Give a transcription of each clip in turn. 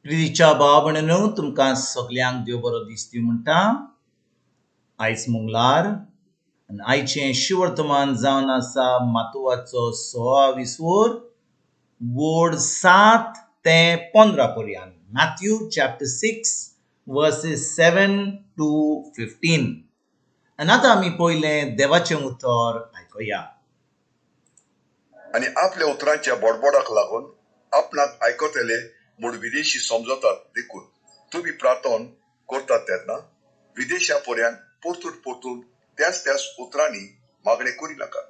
प्रितीच्या भाव भयणीनो, तुमकां सगल्यांक देव बरो दीस दिवं म्हणटा. आयज मंगळार आनी आयचें शिवर्तमान जावन आसा मातुवाचो 16 विसवोर वोर्ड 7 ते 15 पर्यंत. Matthew chapter 6 verses 7 to 15. आनी आतां आमी पयलें देवाचें उतर आयकुया. आनी आपल्या उतरांच्या बोडबोडाक लागून आपणाक आयकतले म्हूण विदेशी समजतात देखून तुमी प्रार्थन करतात तेन्ना विदेशा पर्यंत परतून परतून त्याच त्याच उतरांनी मागणें करिनाकात.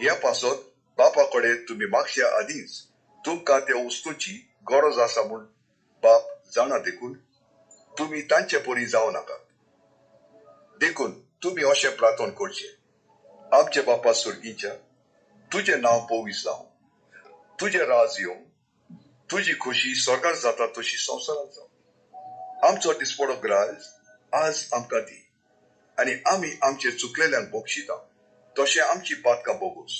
ह्या पासत बापा कडेन तुमी मागच्या आदींच तुमकां त्या वस्तूची गरज आसा म्हूण बाप जाणा देखून तुमी तांचे परी जावं नाकात. देखून तुमी अशें प्रार्थन करचें, आमचे बापा सुर्गीच्या, तुजें नांव पवित्र जावं, तुजें राज येवं, तुजी खोशी स्वर्गार जाता तशी संवसारांत जावं. आमचो दिसपडो ग्रास आज आमकां दी आनी आमी आमचे चुकलेल्यांक बक्षिता तशें आमची पातकां बोगोस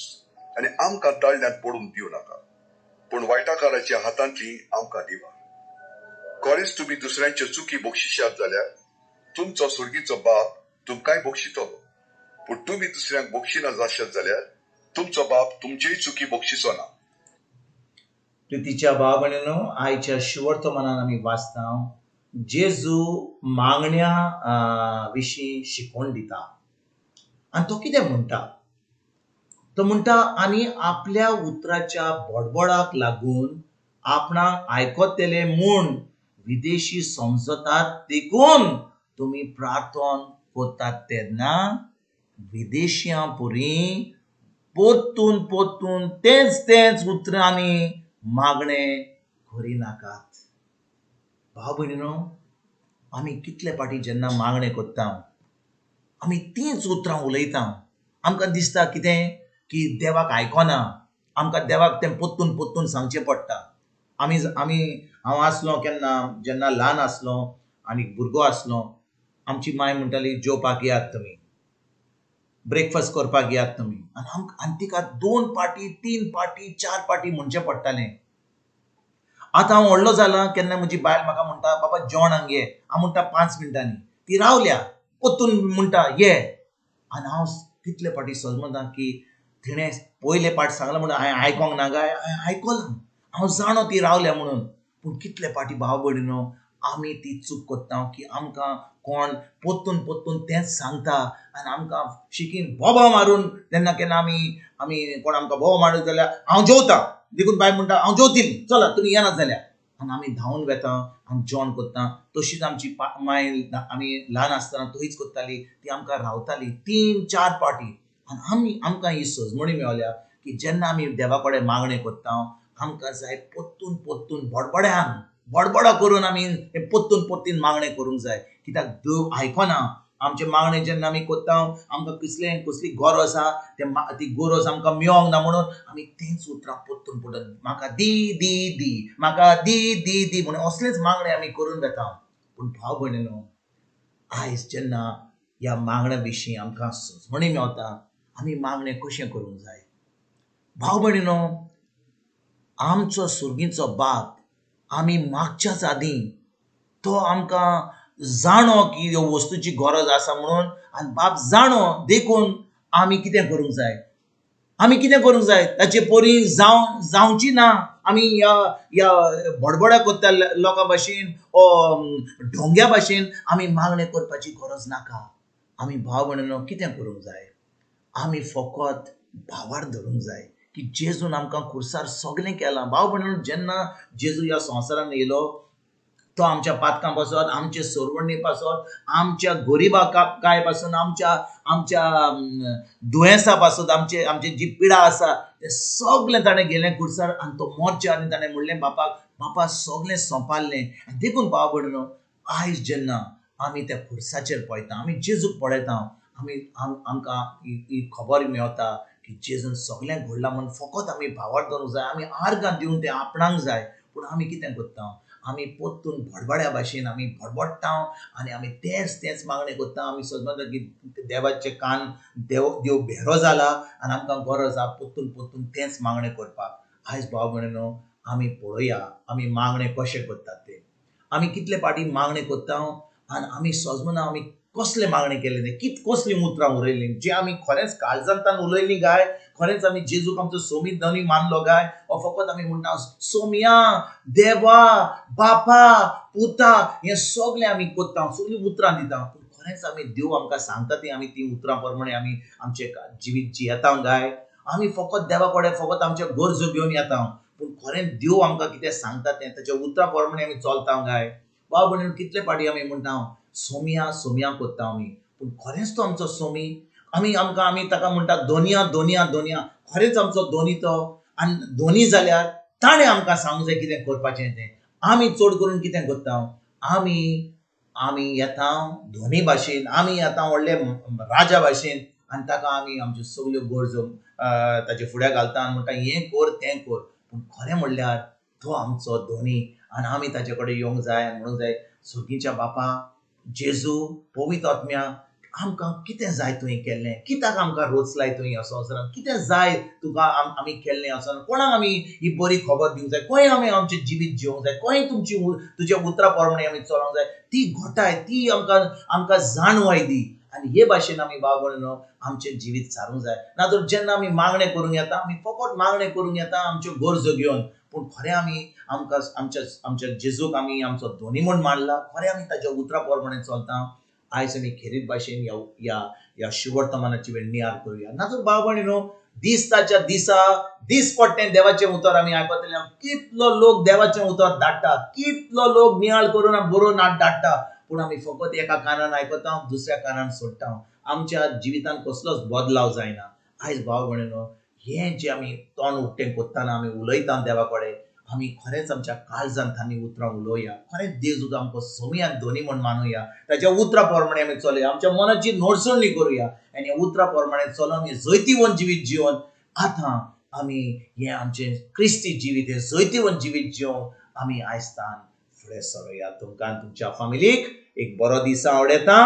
आनी आमकां ताळ्यांत पडूंक दिवं नाका, पूण वायटाकाराच्या हातांतली आमकां दिवा. खरेंच तुमी दुसऱ्यांच्यो चुकी बक्षिशात जाल्यार तुमचो सुर्गीचो बाप तुमकांय बक्षितलो, पूण तुमी दुसऱ्यांक बक्षिना जाशात जाल्यार तुमचो बाप तुमचेय चुकी बक्षिचो ना. प्रितीच्या भाव भयणीनो, आयच्या शिवर्तमानान आमी वाचता जेजू मागण्या विशीं शिकोवन दिता. आनी तो कितें म्हणटा? तो म्हणटा आनी आपल्या उतराच्या बोडबोडाक लागून आपणाक आयकतले म्हूण विदेशी समजतात देखून तुमी प्रार्थन करतात तेन्ना विदेशियां परी परतून परतून तेच तेच उतरांनी मागणें करिनाकात. भाव भयणीनो, आमी कितले फावटी जेन्ना मागणें करता आमी तींच उतरां उलयता. आमकां दिसता कितें की देवाक आयकना, आमकां देवाक तें परतून परतून सांगचें पडटा. आमी आमी हांव आसलो केन्ना जेन्ना ल्हान आसलो आनी भुरगो आसलो, आमची माय म्हणटाली जेवपाक येयात तुमी, ब्रेकफास्ट करपाक येयात तुमी. आनी आमकां आनी तिका 2 पाटी 3 पाटी 4 पाटी म्हणचें पडटालें. आतां हांव व्हडलो जाला, केन्ना म्हजी बायल म्हाका म्हणटा बाबा जेवणाक ये, हांव म्हणटा 5 मिनटांनी, ती रावल्या परतून म्हणटा ये. आनी हांव कितले फावटी समजता की तिणें पयले पाट सांगलां म्हणून हांवें आयकोंक ना काय, हांवें आयकलां, हांव जाणो ती रावल्या म्हणून. पूण कितले फावटी भाव भयणीनो आमी ती चूक करता की आमकां कोण परतून परतून तेंच सांगता आनी आमकां शिकीन बोबो मारून तेन्ना केन्ना आमी आमी कोण आमकां बोबो मारत जाल्यार हांव जेवता देखून बाय म्हणटा हांव जेवतली चला तुमी येनात जाल्यार, आनी आमी धांवून वेता आनी जेवण करता. तशीच आमची माय आमी ल्हान आसतना थंयच करताली, ती आमकां रावताली 3-4 पाटी. आनी आमी आमकां ही सजमणी मेवल्या की जेन्ना आमी देवा कडेन मागणें करता आमकां जाय परतून परतून बडबड्यान बडबडो करून आमी परतून परतून मागणें करूंक जाय. कित्याक देव आयकना आमचें मागणें जेन्ना आमी करता आमकां कसलें कसली गरज आसा ती गरज आमकां मेळोंक ना म्हणून आमी तेंच उतरां परतून परतून म्हाका दी दी दी म्हाका दी दी दी म्हणून असलेंच मागणें आमी करून वेता. पूण भाव भयणीनो, आयज जेन्ना ह्या मागण्या विशीं आमकां सजमणी मेवता आमी मागणें कशें करूंक जाय. भाव भयणीनो, आमचो सुर्गीचो बाप आमी मागच्याच आदीं तो आमकां जाणो की ह्यो वस्तूची गरज आसा म्हणून, आनी बाप जाणो देखून आमी कितें करूंक जाय, आमी कितें करूंक जाय ताचे परी जावची ना. आमी ह्या ह्या बडबड्या करता लोकां भाशेन ओ ढोंग्या भाशेन आमी मागणें करपाची गरज नाका. आमी भाव भयणीनो कितें करूंक जाय, आमी फकत भावार धरूंक जाय की जेजून आमकां खुर्सार सगळें केलां. भाव भयणीनो, जेन्ना जेजू ह्या संवसारांत येयलो तो आमच्या पातकां पासत, आमचे सरवणी पासत, आमच्या गरिबा काय पासून, आमच्या आमच्या दुयेंसा पासत, आमचे आमची जी पिडा आसा तें सगळें ताणें गेलें खुर्सार. आनी तो मोर्चे आनी ताणें म्हणलें बापाक, बापा सगळें सोंपारलें. आनी देखून भाव भयणीनो, आयज जेन्ना आमी त्या खुर्साचेर पळयता, आमी जेजूक पळयता, आमी आमकां ही खबर मेवता की जेजून सगळें घडलां म्हणून फकत आमी भावार्थ धरूंक जाय, आमी आर्गां दिवन तें आपणाक जाय. पूण आमी कितें करता, आमी परतून बडबड्या भाशेन आमी बडबडटा आनी आमी तेच तेच मागणें करता. आमी समजता की देवाचे कान देव देव भेरो जाला आनी आमकां गरज आसा परतून परतून तेंच मागणें करपाक. आयज भाव भयणीनो, आमी पळोवया आमी मागणें कशें करतात तें. आमी कितले पाटी मागणें कोत्ता आनी आमी सोजमना आमी कसलें मागणें केलें तें, कित कसलीं उतरां उलयलीं जें आमी खरेंच काळजांतल्यान उलयलीं काय, खरेंच आमी जेजूक आमचो सोमी धनी मानलो काय, वो फकत आमी म्हणटा सोमया, देवा, बापा, पुता, हें सगलें आमी कोत्ता, सगलीं उतरां दिता, पूण खरेंच आमी देव आमकां सांगता ती आमी ती उतरां प्रमाणे आमी आमचें जिवीत जियेता काय? आमी फकत देवा कडेन फकत आमच्यो गरजो घेवन येता, पूण खरेंच देव आमकां कितें सांगता तें ताच्या उतरां प्रमाणे आमी चलता काय? बाबा म्हणून कितले फावटी आमी म्हणटा सोमया सोमया कोत्ता आमी, पूण खरेंच तो आमचो सोमी? आमी आमकां आमी ताका म्हणटा दोनया दोनया दोनया, खरेंच आमचो दोनी तो? आनी दोनी जाल्यार ताणें आमकां सांगूंक जाय कितें करपाचें तें. आमी चड करून कितें करता, आमी आमी येता धोनी भाशेन, आमी येता व्हडले राजा भाशेन आनी ताका आमी आमच्यो सगल्यो गरजो ताचे फुड्याक घालता आनी म्हणटा हें कर तें कर, पूण खरें म्हणल्यार तो आमचो धोनी आनी आमी ताचे कडेन येवंक जाय आनी म्हणूंक जाय, सर्गीच्या बापा, जेजू, पवित्र आत्म्या, आमकां कितें जाय तुवें केल्लें, कित्याक आमकां रोचलाय तुवें ह्या संवसारांत, कितें जाय तुका आमी केल्लें ह्या संवसारांत, कोणाक आमी ही बरी खबर दिवंक जाय, खंय आमी आमचें जिवीत जिवंक जाय, खंय तुमची तुज्या उतरां प्रमाणे आमी चलोवंक जाय, ती घटाय, ती आमकां आमकां जाणवाय दी. आनी हे भाशेन आमी बाबा न्हू आमचें जिवीत सारूंक जाय. ना तर जेन्ना आमी मागणें करूंक येता, आमी फकत मागणें करूंक येता आमच्यो गरजो घेवन, पूण खरें आमी आमकां आमच्या आमच्या जेजूक आमी आमचो धनी म्हूण मानला, खरें आमी ताच्या उतरां प्रमाणे चलता. आयज आमी खेरीत भाशेन ह्या ह्या ह्या शुवर्तमानाची वेळ नियाळ करुया. ना तर भाव भयणी न्हू दिसाच्या दिसा दीस पडटें देवाचें उतर आमी आयकतले. कितलो लोक देवाचें उतर धाडटा, कितलो लोक नियाळ करून बरोवन धाडटा, पूण आमी फकत एका कानान आयकता, दुसऱ्या कानान सोडटा. आमच्या जिवितांत कसलोच बदलाव जायना. आयज भाव भयणी न्हू हें जें आमी तोंड उक्तें करतना आमी उलयता देवा कडेन, आमी खरेंच आमच्या काळजांत उतरां उलोवया, खरेंच देव आमकां सोमी आनी धनी म्हूण मानुया, ताच्या उतरां प्रमाणे आमी चलया, आमच्या मनाची नडसणी करुया आनी उतरां प्रमाणे चलोन हें जैतिवंत जिवीत जिवन आतां आमी हें आमचें क्रिस्ती जिवीत, हें जैतिवंत जिवीत जिवन आमी आयजतान फुडें सरुया. तुमकां तुमच्या फामिलीक एक बरो दीस आवडटा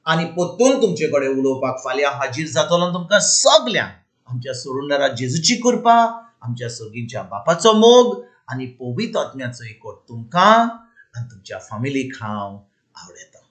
आनी परतून तुमचे कडेन उलोवपाक फाल्यां हाजीर जातलो. तुमकां सगल्यांक आमच्या सोडूनदारा जेजूची कृपा, आमच्या सर्गीच्या बापाचो मोग आनी पवित्र आत्म्याचो एकवट तुमकां आनी तुमच्या फामिलीक हांव आवडटा.